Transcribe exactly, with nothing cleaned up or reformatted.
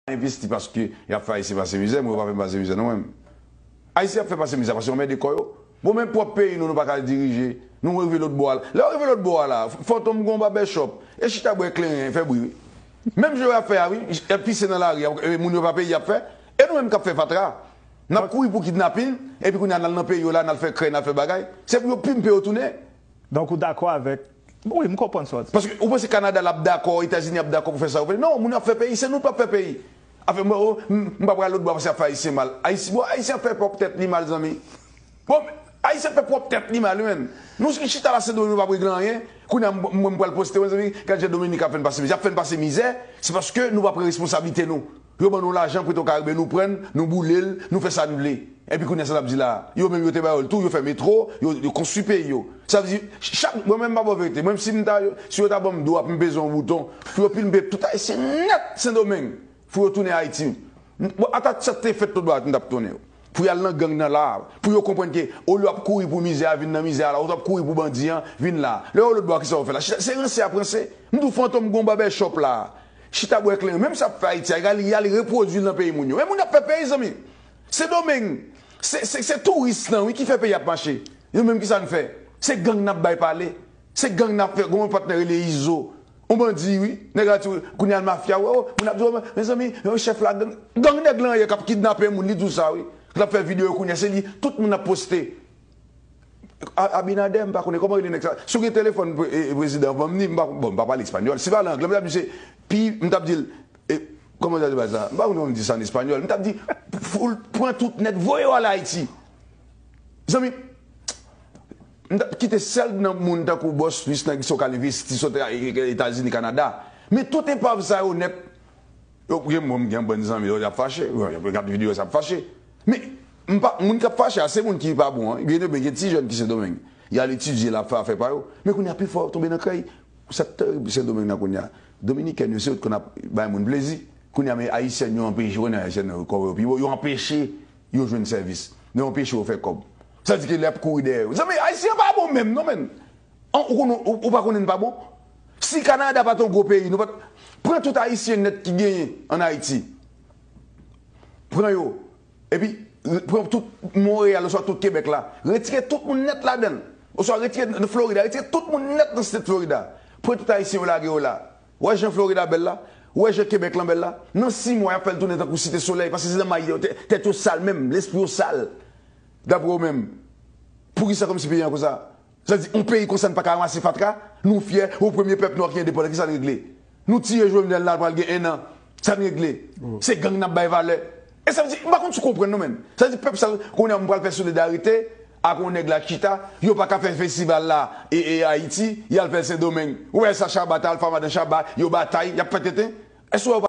envesti paske y ap fè Ayisyen pase mizè, mwen yo pa fè m pase mizè non mwen. Ayisyen ap fè pase mizè paske yo anmède kò yo. Bon, men pwòp peyi nou, nou pa ka dirije. Nou rive lòt bò a la. Lè yo rive lòt bò a la, Fantom gon babèchòp. E chita bwè kleren, fè bri, wi. Menm jan y ap fè a, wi, y ap pise nan lari a, e moun yo pa peye y ap fè. E nou menm k ap fè fatra. N ap kouri pou kidnapin, epi kounye a n al nan peyi yo la, n al fè krèy, n al fè bagay. Se pou yo pimpe yo tounen. Donk, ou dakò avèk. Wi, m konprann sa w di. Paske ou panse Kanada l ap dakò, Etazini ap dakò pou fè sa yo vle? Non, moun yo ap fè peyi, se nou k ap fè peyi. Afè, mwen, oh, m m pa pral lòt bò paske y ap fè Ayisyen mal. Ayisyen, bon, Ayisyen ap fè pwòp tèt li mal, zanmi. Bon, Ayisyen ap fè pwòp tèt li mal, wi, menn. Nou ki chita la Sendomeng, nou p ap regle anyen. Kounye a, m- mwen, m pral poste, mezanmi, gad jan Dominik ap fè n pase mizè. Y ap fè n pase mizè, se paske nou pa pran responsablite nou. Yo ban nou lajan, Petro Caribe, nou pran l, nou boule l, nou fè sa n vle. Epi kounye a sa n ap di la a? Yo menm yo te ba yo l tou, yo fè metro, yo, yo konstwi peyi yo. Sa vle di, chak, mwen menm m pa ba w verite, mwen si m ta, si yo ta ban m dwa pou m peze yon bouton, pou yo pimpe tout Ayisyen nèt Sendomeng, pou yo tounen Ayiti. Bon, ata sa te fèt tout bò a, m t ap tounen yo. Pou y al nan gang nan la a, pou yo konprann ke olye w ap kouri pou mizè a, vin nan mizè a la, ou t ap kouri pou bandi an, vin la a. Lè yo lòt bò a, kisa yo fè la? Chita, se ranse ap ranse. M di w Fantom gon babèchòp la a. Chita bwè kleren. Menm sa ap fè Ayiti a, y al, y al repwodui l nan peyi moun yo. Men moun y ap fè peyi, zanmi. Sendomeng, se, se, se touris lan, wi, ki fè peyi ap mache. Nou menm, kisa n fè? Se gang n ap bay pale. Se gang n ap fè. Gon yon patnè rele Izo. On bandi, wi. Nèg la di, kounye a l mafya, wi. Oh, moun ap di, oh, mezanmi, oh, chèf la gang. Gang nèg lan ye k ap kidnape moun, li di w sa, wi. L ap fè videyo kounye a, se li, tout moun ap poste. A- Abinader, m pa konnen kòman rele nèg sa. Si w gen telefòn pre- e- e prezidan, ban m li, m pa, bon, m pa pale espanyòl. Si l pale anglè, m t ap di se pi, m t ap di l, e, kòman w di bagay sa? M pa konnen kòman m di sa an espanyòl. M t ap di, foul, pran tout nèt, voye yo al Ayiti. Zanmi, m t ap kite sèl nan moun tankou Bòs Lis, nèg sa w ka al envesti, sot Etazini, Kanada. Men tout epav sa yo nèt, Yo, gen mwen, m gen bann zanmi yo, y ap fache. Yo, y ap gade videyo, y ap fache. Men, m pa, moun k ap fache a, se moun ki pa bon an. Gen de, gen ti jèn ki Sendomeng. Y al etidye, l ap fè afè pa yo. Men kounye a, pifò tonbe nan krèy. Sa k terib Sendomeng nan kounye a. Dominikèn yo, se yo t konn ap bay moun plezi. Kounye a, men Ayisyèn yo anpeche, konnen Ayisyèn yo kòb yo pi wo, yo anpeche yo jwenn sèvis. Yo anpeche yo fè kòb. Sa di ke lè y ap kouri dèyè yo. Zanmi, Ayisyen pa bon menm, non, menn. An, ou, konnen, ou, ou pa konnen n pa bon? Si Kanada pa t yon gwo peyi, nou pa t, pran tout Ayisyen nèt ki genyen ann Ayiti. Pran yo. Epi, re- pran tout Monreyal, oswa tout Kebèk la. Retire tout moun nèt ladan l. Oswa retire nan Florida, retire tout moun nèt nan state Florida. Pran tout Ayisyen yo lage yo la. Wè jan Florida bèl la? Wè jan Kebèk lan bèl la? Nan sis mwa, y ap fè l tounen tankou Site Solèy, paske se nan may yo, tè- tèt yo sal menm, lespri yo sal. Daprè w menm, poukisa kòmsi peyi an konsa? Sa di, yon peyi konsa n pa ka ranmase fatra, nou fyè, o premye pèp nwa ki endepandan, kisa n regle? Nou tiye Jovenel la, pral gen enn an, sa n regle? Se gang n ap bay valè. E sa vle di, m pa konn si w konprann non, menn. Sa vle di, pèp sa, kounye a, m pral fè solidarite ak yon nèg la k chita, yo pa ka fè festival la, e, e Ayiti, y al fè l Sendomeng. Ou wè sa Shabba, ta al fè madan Shabba, yo batay, y ap fè tenten. Èske w wè yo pa